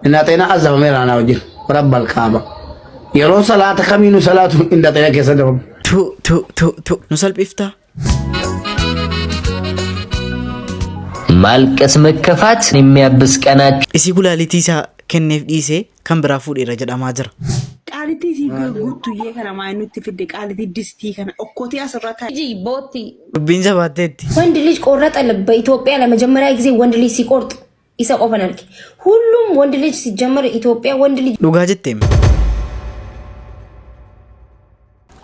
Inna xeenaa azabameera anaa wajjin. Rabbal kaaba. Yeroo salaata kamiinuu salaatu inna xeenaa keessa darbu. Tu tu tu tu nu salphiftaa? ማልቀስ መከፋት የሚያብስ ቀናችሁ Isii kulaalitii isaa kenneef dhiisee kan biraa fuudheera jedhamaa jira. Qaalitii sii guutuyyee kana maa nutti fidde qaalitii distii kana okkotee asirra taa'e. ጂ ቦቲ Dubbiin jabaatteetti. ወንድ ልጅ ቆረጠ። በኢትዮጵያ ለመጀመሪያ ጊዜ ወንድ ልጅ ሲቆርጥ ይሰቆፈን አልክ። ሁሉም ወንድ ልጅ ሲጀመር ኢትዮጵያ ወንድ ልጅ Dhugaa jetteem.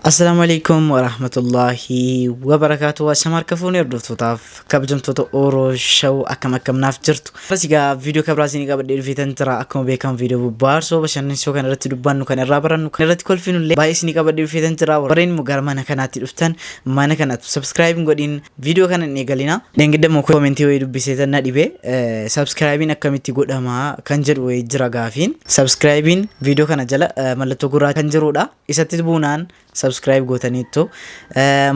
Assalaamu alaikum warahmatullaahi wabarakaatu. Ashama harka fuunee hordoftootaaf kabajamtoota Oro Show akkam akkam naaf jirtu. Arras egaa viidiyoo kan biraa isinii qabadhee dhufeetan jira. Akkuma beekamu viidiyoo bobbaarso bashannansiisoo kan irratti dubbannu kan irraa barannu kan irratti kolfinu illee baay'ee isinii qabadhee dhufeetan jira. Warreen immoo gara mana kanaatti dhuftan mana kanatti subscribe hin godhin viidiyoo kana hin eegalina. Dheengadda immoo koomentii wayii dubbiseetan na dhibe subscribein akkamitti godhama kan jedhu wayii jira gaafiin. Subscribein viidiyoo kana jala mallattoo gurraa kan jirudha. Isatti buunaan subscribe gootaniittu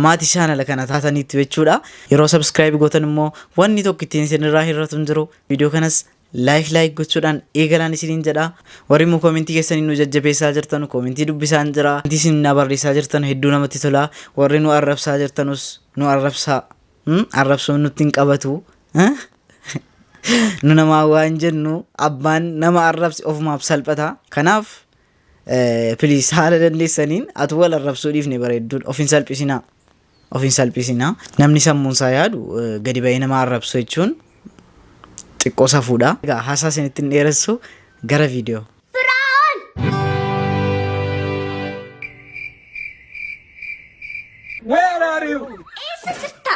maatii chaanala kana taataniittu jechuudha. Yeroo subscribe gootan immoo wanni tokko ittiin isinirraa hir'atu hin jiru. Viidiyoo kanas like like gochuudhaan eegalaan isiniin jedha. Warri immoo koomentii keessanii nu jajjabeessaa jirtan koomentii dubbisaan jira. Wanti isin na barreessaa jirtan hedduu namatti tola. Warri nu arrabsaa jirtanus nu arrabsaa. Arrabsoon nutti hin qabatu. Nu namaa waan jennu abbaan nama arrabse ofumaaf salphata. Kanaaf please haala dandeessaniin atu wal arrabsuu dhiifne bareedduudha. Of hin salphisinaa. Of hin salphisinaa. Namni sammuun isaa yaadu gadi ba'ee nama arrabsu jechuun xiqqoo safuudha. Egaa haasaa isinitti hin dheeressu gara viidiyoo. Firaa'ol! Where are you? Eessa jirta?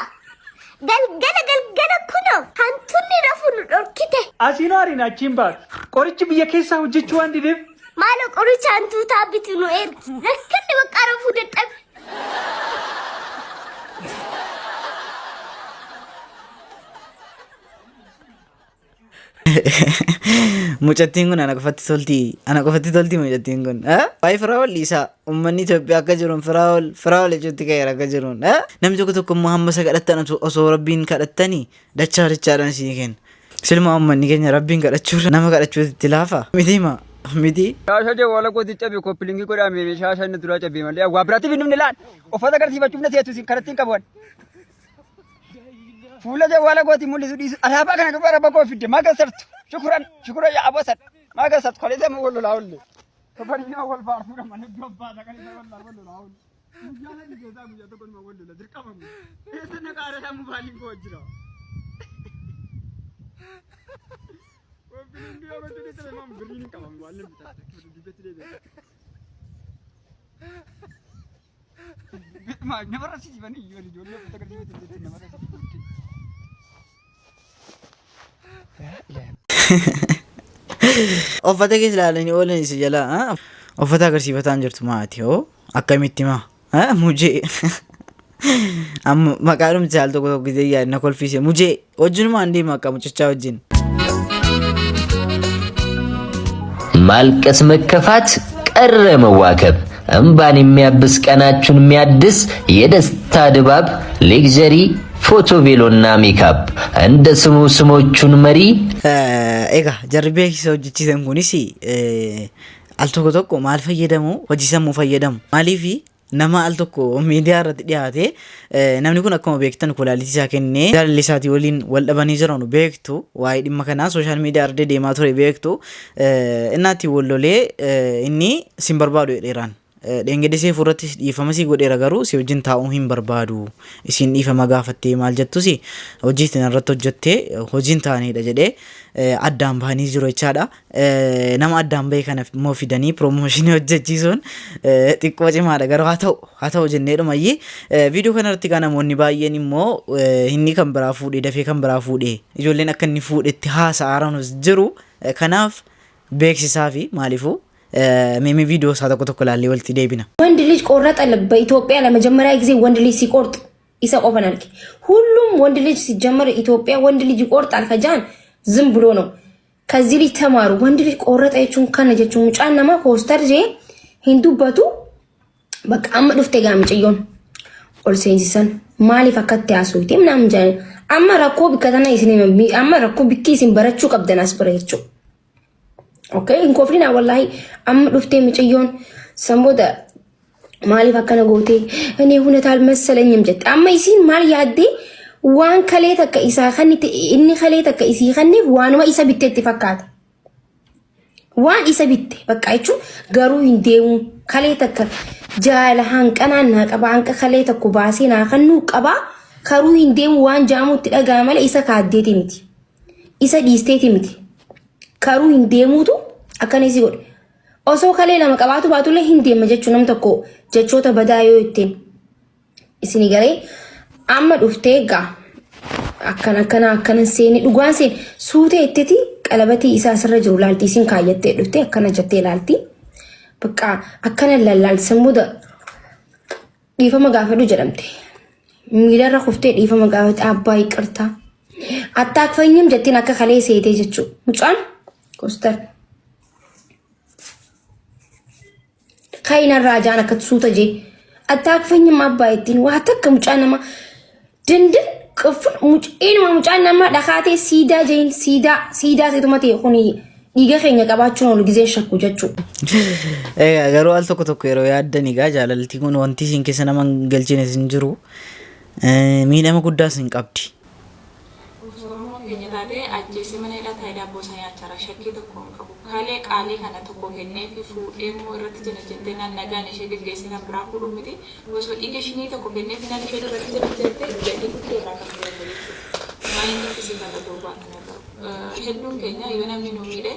Galgala galgala kunoo hantuunni rafuu nu dhorkite. Asiin aariin achiin baatu. Qorichi biyya keessaa hojjechuu waan dideef Maaloo qoricha hantuutaa bitu nu ergi. Rakkanni bakka rafuu dadhabe. Mucattiin kun ana qofatti tolti. Ana qofatti tolti mucattiin kun. Waa'ee Firaa'ol dhiisaa. Uummanni Itoophiyaa akka jiruun Firaa'ol Firaa'ol jechuutti ka'eera akka jiruun. Namni tokko tokko immoo hamma isa kadhattan osoo Rabbiin kadhattanii dachaa dachaadhaan isinii kenna. Siluma uummanni keenya Rabbiin kadhachuurra nama kadhachuutti itti laafa. Miti ma? Miti. Shaasha jawwaala kooti cabe koppiliingii godhaa mee shaasha inni duraa cabe malee waa biraatiif hin dhufne laal uffata agarsiifachuuf na seetu isin kanatti hin qaban. Fuula jawwaala kooti mul'isu dhiisu alaabaa kana duba araba koo fidde maa gasartu shukuran shukuran yaa abosan maa gasartu kaleessa ma wal lolaa olle. Kafarii wal faarsuudha malee gabbaata kaleessa wal wal lolaa olle. Guyyaa sadii keessaa guyyaa tokko numa wal lola dirqama mu. Eessa na qaara isaa mobaayiliin koo jira. Koppiliingii yoo gochuu dhiiste maam birriin hin qabamu waan namni taate dubbetti deebi'a. Namarra siifanii iyyuu ijoollee uffata agarsiifatti namarra siifatti. Uffata keessa ilaalanii oolan isa jalaa. Uffata agarsiifataan jirtu maati hoo akkamitti maa mujee amma maqaadhumti al tokko tokko gisee yaadna kolfiise mujee wajjinumaan deema akka mucichaa wajjin. ማልቀስ መከፋት ቀረ መዋከብ እምባን የሚያብስ ቀናችሁን የሚያድስ የደስታ ድባብ ሌግዠሪ ፎቶ ቬሎና ሜካፕ እንደ ስሙ ስሞቹን መሪ Egaa jarri beeksisa hojjechiisan kunis al tokko tokko maal fayyadamu hojii sammuu fayyadamu maaliif nama al tokko miidiyaa irratti dhiyaate namni kun akkuma beektan kulaalitii isaa kennee jaalalli isaatii waliin wal dhabanii jiran beektu waa'ee dhimma kanaa sooshaal miidiyaa irra deemaa ture beektu innaatti wal lolee inni sin barbaadu jedheeraan. Dheengadde seefuu irratti dhiifama sii godheera garuu si wajjin taa'uu hin barbaadu. Isiin dhiifama gaafattee maal jettus hojii isin irratti hojjettee hojii hin taanedha jedhee addaan bahanii jiru jechaadha. Nama addaan bahe kana immoo fidanii piroomooshinii hojjechiisuun xiqqoo cimaadha garuu haa ta'u haa ta'u jennee dhumayyee viidiyoo kana irratti kan namoonni baay'een immoo inni kan biraa fuudhee dafee kan biraa fuudhee ijoolleen akka inni fuudhetti haasa'aa jiru. Kanaaf beeksisaa fi maaliifuu mee mee viidiyoo isaa tokko tokko ilaallee walitti deebina. ወንድ ልጅ ቆረጠ። በኢትዮጵያ ለመጀመሪያ ጊዜ ወንድ ልጅ ሲቆርጥ ይሰቆፈን አልክ። ሁሉም ወንድ ልጅ ሲጀመር ኢትዮጵያ ወንድ ልጅ ይቆርጣል ከጃን ዝም ብሎ ነው። ከዚህ ልጅ ተማሩ። ወንድ ልጅ ቆረጠ jechuun kana jechuun mucaan namaa koostar jee hin dubbatu bakka amma dhufte gaa miciyyoon ol seensisan maaliif akkatti haasofte ምናምን jedhan amma rakkoo bikka tana isin amma rakkoo bikki isin barachuu qabdan as bira jechuudha. Okay, hin koflinaa wallaahi amma dhuftee micayyoon san booda maaliif akkana gootee እኔ እውነት አልመሰለኝም jette. Amma isiin maal yaaddee waan kalee takka isaa kannite inni kalee takka isii kanneef waanuma isa bitteetti fakkaata. Waan isa bitte bakka jechuun garuu hin deemu kalee takka jaala hanqanaan naa qaba hanqa kalee tokko baasee naa kannuu qaba karuu hin deemu waan jaamutti dhagaa malee isa kaaddeeti miti. Isa dhiisteeti miti. Karuu hin deemuutu akkana isii godhe. Osoo kalee lama qabaatu baatullee hin deema jechuun nam tokko jechoota badaa yoo ittiin isin galee amma dhuftee gaa akkana akkana akkana seeni dhugaan seen suutee ittiti qalabatii isaa asirra jiru laalti isin kaayyattee dhuftee akkana jettee laalti. Bakka akkana lallaalti sammuu dhiifama gaafadhu jedhamte. Miilarra kuftee dhiifama gaafate abbaa ይቅርታ አታክፈኝም jettiin akka kalee seetee jechuudha. Mucaan kostar. Kaayinarraa jaan akka suuta jee attaakfanyim abbaa ittiin waa takka mucaa nama dindin qufun muceenuma mucaan nama dhakaatee siidaa jeen siidaa siidaa seetuma ta'e kuni dhiiga keenya qabaachuun oolu gizeen shakku jechuudha. Egaa garuu al tokko tokko yeroo yaaddan egaa jaalalti kun wanti isin keessa nama hin galchines hin jiru. Miidhama guddaas hin qabdi. Osoo Oromoo keenya taatee ajjeesee mana hidhaa taa'ee daabboo isaa nyaachaa jira. Shakkii tokko hin qabu. Kalee qaalii kana tokko kenneefi fuudhee immoo irratti janajjantee naan nagaan ishee geggeessee kan biraa fuudhuu miti. Osoo dhiiga shinii tokko kenneefi naan ishee irratti janajjantee gatii guddoo irraa kaffalama jechuudha. Maal inni dinqisiifadha gurbaa kana garuu. Hedduun keenya yoo namni nu miidhe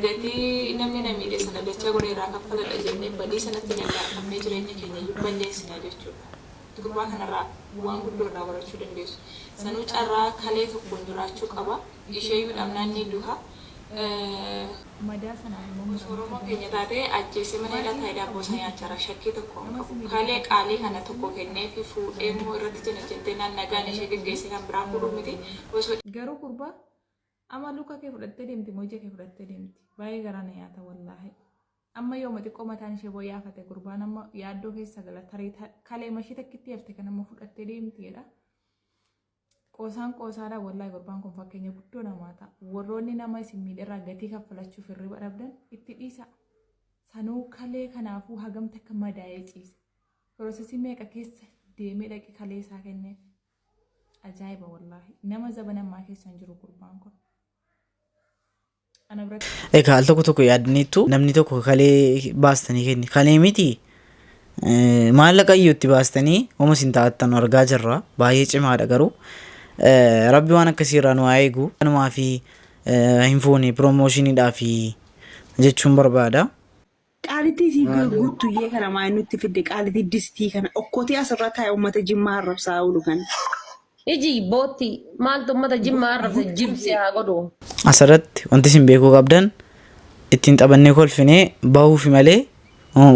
gatii namni na miidhe sana dachaa godhee irraa kaffaladha jennee badii sanatti gad-laaqamnee jireenya keenya iyyuu balleessina jechuudha. Gurbaa kanarraa waan guddoo irraa barachuu dandeessu. Sanuu carraa kalee tokkoon jiraachuu qaba. Isheeyyuu dhabnaan ni duha. Madaa sanaaf immoo Osoo Oromoo keenya taatee ajjeesee mana hidhaa taa'ee daabboo isaa nyaachaa jira. Shakkii tokko hin qabu. Kalee qaalii kana tokko kenneefii fuudhee immoo irratti janajjantee naan nagaan ishee geggeessee kan biraa fuudhuu miti. Osoo Garuu gurbaa ama luka kee fudhattee deemti moo ija kee fudhattee deemti? Baay'ee garaa na nyaata wallaahi. Amma yooma xiqqoo mataan ishee boyyaafate gurbaan amma yaaddoo keessa gala tarii kaleema ishee takkitti hafte kan amma fudhattee deemti jedha. Qoosaan qoosaadha wallaahi gurbaan kun fakkeenya guddoo namaa ta'a. Warroonni nama isin miidherraa gatii kaffalachuuf hirriba dhabdan itti dhiisa. Sanuu kalee kanaafuu hagam takka madaa'ee ciise. Piroosesii meeqa keessa deemee dhaqe kalee isaa kenneef. Ajaa'iba wallaahi. Nama zabana ammaa keessa hin jiru gurbaan kun. Ana biratti. Egaa al tokko tokko yaadniittu namni tokko kalee baastanii kenni. Kalee miti maallaqa iyyuu itti baastanii homa isin taa'attan argaa jirra. Baay'ee cimaadha garuu. Rabbi waan akkasii irraa nu haa eegu. Kanumaa fi hin fuune piroomoshiniidhaa fi jechuun barbaada. Qaalitii isii guuttuyyee kana maa nutti fidde qaalitii distii kana okkotee asirra taa'e uummata jimmaa arrabsaa oolu kana. Iji bootti maaltu uummata jimmaa arrabse jimsi haa godhu. Asirratti wanti isin beekuu qabdan ittiin taphannee kolfinee bahuufi malee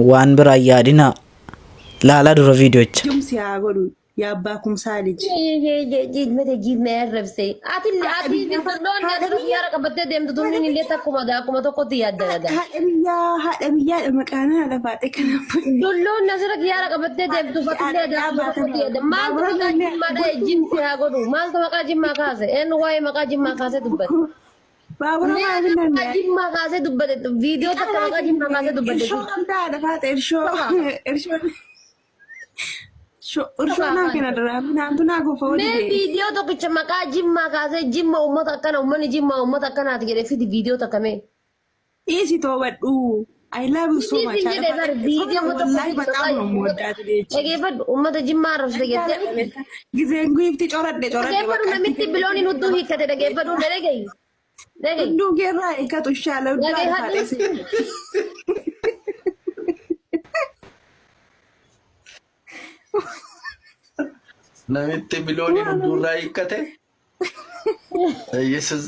waan biraa hin yaadinaa. Laalaa dura viidiyocha. Jimsi haa godhu yaa abbaa kumsaa liji. Jimete jimma arrabse. Ati Haadha ati biyyaa intalloon haadha asirra biyyaa xiyyaara qabattee deemtu tunniin illee takkuma akkuma tokkotti yaadda. Haadha biyyaa haadha biyyaadha maqaan haadha faaxee kanaaf. Dulloon asirra xiyyaara qabattee deemtu fatillee akkuma tokkotti yaadda. Maaltu Baabura maqaa galmee jimmaa dha'e jimsi haa godhu. Maaltu maqaa jimmaa kaase? Eenyu waa'ee maqaa jimmaa kaasee dubbate? Baabura Mee maal hin maqaa danda'e. jimmaa kaasee dubbate viidiyoo takka maqaa jimmaa kaasee dubbate Irshoo qabdaa haadha faaxee irshoo irshoo irshoo naa kenna duraa naantu naa gofa Mee hojii. viidiyoo tokkicha maqaa jimmaa kaasee jimma uummata akkana uummanni jimmaa uummata akkanaati jedhee fidi viidiyoo takka mee. Dhiisi toobadhu. I love you so Siif much. hin Haadha jedhe bar faaxee. viidiyoo tokko Wallaahi fidi maqaa maqaa mormoddaati jechi. dhageeffadhu uummata jimmaa arrabsite jettee Gizeen guifti coradhe coradhe dhageeffadhu bakka. namitti bilooniin hudduu hiikkate dhageeffadhu dhagayi dhagayi Hunduu keerraa hiikkatu shaala hudduu haadha dhageeffadhu. faaxee. Namitti bilooniin hundurraa hiikkate. Yesus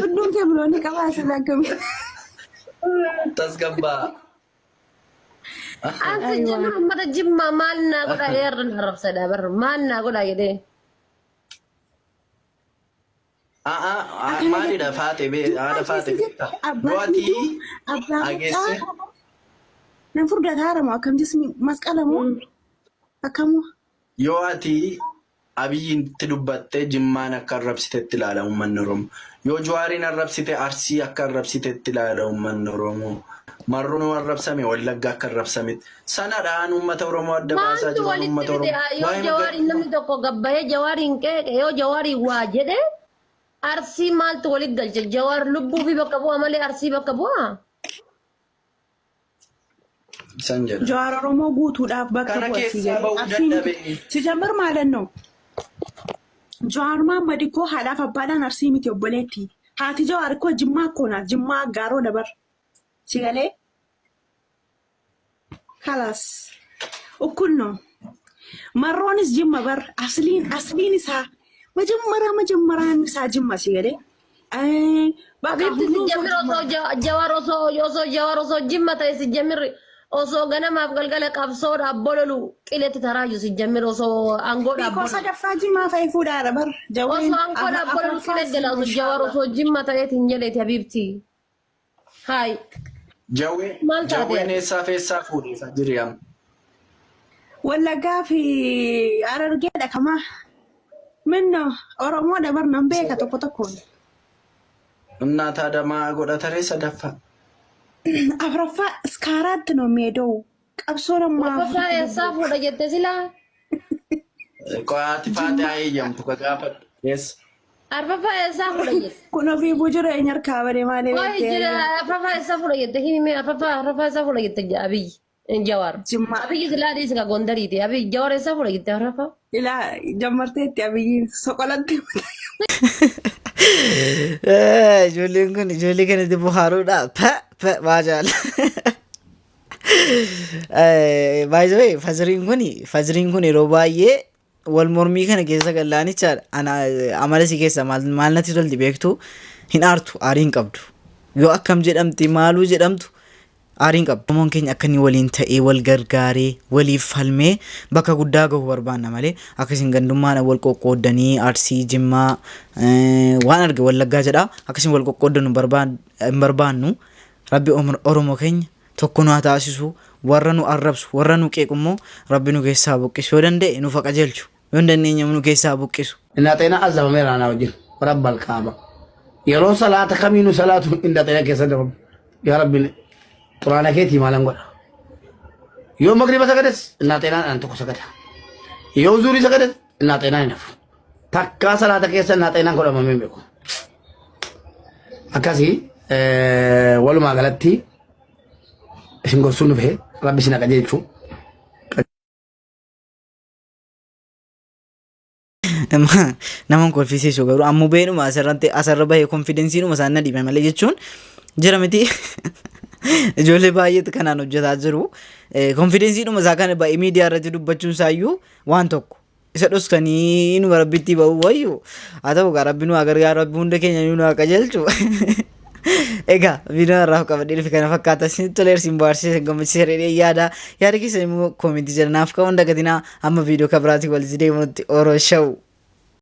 Hunduu kee biloonii qabaa sila akkamii. tasgabbaa. Ansi jimma uummata jimmaa maal naa godhaa jedhee irra arrabsadha bar maal naa godhaa jedhee. Maalidha faate haadha faate beektaa? Abbaa Du'atii abbaa dhageesse. mucaa nan furdataara moo akkam jismi masqala moo akkamoo Yoo ati Abiyyitti dubbatte Jimmaan akka arrabsitetti ilaala uummanni Oromoo. Yoo Jawaariin arrabsite Arsii akka arrabsitetti ilaala uummanni Oromoo. Marroon arrabsame Wallagga akka arrabsametti. Sanadhaan uummata Oromoo adda baasaa Maaltu jiran walitti uummata fide Oromoo. yoo Waa'ee jawaariin namni tokko gabbahee jawaariin qeeqe yoo jawaariin waa jedhe arsii maaltu walitti galche jawaar lubbuu fi bakka bu'a malee arsii bakka bu'a. San jedha. Jawaar Oromoo guutuudhaaf bakka Kana bu'a si keessaa jedhe. ba'uu Arsiin dadhabe. si jammar maalannoo. Jawaar Mahaammad koo haadhaaf abbaadhaan arsii miti obboleetti. Haati Jawaar koo Jimmaa koonaa Jimmaa Aggaaroo dabar. Si galee? Kalaas. Ukkunnoo. Marroonis Jimma bar asliin asliin isaa majammaraa majammaraan isaa Jimma si galee. Bakka Habibti si hunduu jammir Jimma. osoo jawaar osoo osoo jawaar osoo jimma ta'e si jammir osoo ganamaaf galgala qabsoodhaaf bololu qiletti taraayyu si jammir osoo aangoodhaaf Beekoo bololu. sadaffaa jimaa fa'i fuudhaadha bar. Jawween Osoo aangoodhaaf bololu afuraffaa qilee gala osoo jawaar osoo jimma ta'eetiin jedheeti Habibti. Haay. Jawwee Maal taate jawween ati? eessaa fi eessaa fuudhee fajjiri amma. Wallaggaa fi Harargeedha kamaa. Minno Oromoodha bar nan beeka tokko tokkoon. Innaa taadamaa godhataree sadaffaa. Afuraffaa iskaaraatti no meedoo qabsoo nammaa Arfaffaa eessaa fuudha jette silaa? Qo'aati faate haa eeyyamtu ka gaafadhu. Eessa? Arfaffaa eessaa fuudha jette? Kun ofii jireenya harkaa badee maalee Qoy beektee jira arfaffaa eessaa fuudha jette himi mee arfaffaa arfaffaa eessaa fuudha jette Abiyyi Jawaar. Jimmaa. Abiyyi silaa dhiisi ka Gondariiti. Abiyyi Jawaar eessaa fuudha jette arfaffaa? Ilaa jammarteetti Abiyyiin soqolatti. Ijoolleen kun ijoollee kanatti bohaaruudha. Pe pe maajaala. By the way, fajriin kun fajriin kun yeroo baay'ee wal mormii kana keessa gallaanichaadha. Ana amala si keessa maal maal natti tolti beektu hin aartu aarii hin qabdu. Yoo akkam jedhamti maaluu jedhamtu aarii hin qabdu. Oromoon keenya akka inni waliin ta'ee wal gargaaree waliif falmee bakka guddaa gahu barbaanna malee akka isin gandummaadhaan wal qoqqooddanii Arsii, Jimmaa waan arge Wallaggaa jedha akka isin wal qoqqooddan hin barbaannu. Rabbi Oromoo keenya tokko nu haa taasisu warra nu arrabsu warra nu qeequ immoo Rabbi nu keessaa buqqisu yoo danda'e nuuf haa qajeelchu yoo hin dandeenye immoo nu keessaa buqqisu. Inna xeenaa azabameera anaa wajjin rabbal kaaba. Yeroo salaata kamiinuu salaatu inna xeenaa keessa darbu. Yaa Rabbi quraana keetii maalan godha. Yoo magriba sagades inna xeenaan an tokko sagada. Yoo zuurii sagades inna xeenaan hin hafu. Takkaa salaata keessa inna xeenaan godhamamee hin beeku. Akkasii walumaa galatti isin gorsuun dhufe rabbi isin haa qajeelchu. Nama hin kolfisiisu garuu ammoo beenuma asirratti asirra bahee konfidensiinuma isaan na dhibe malee jechuun jira miti. Ijoollee baay'eetu kanaan hojjetaa jiru. Konfidensiinuma isaa kana bahee miidiyaa irratti dubbachuun isaayyuu waan tokko. Isa dhoskanii inuma rabbitti ba'uu wayyu. Haa ta'u gaa rabbi nu haa gargaaru rabbi hunda keenya nu haa qajeelchu. Egaa viidiyoo har'aaf qabadhee dhufe kana fakkaata isinitti toleera isin bohaarsiisa isin gammachiisa jedhee yaada. Yaada keessan immoo koomentii jala naaf ka'uu hin dagatinaa. Amma viidiyoo kan biraatiin walitti deebinutti Oro Show.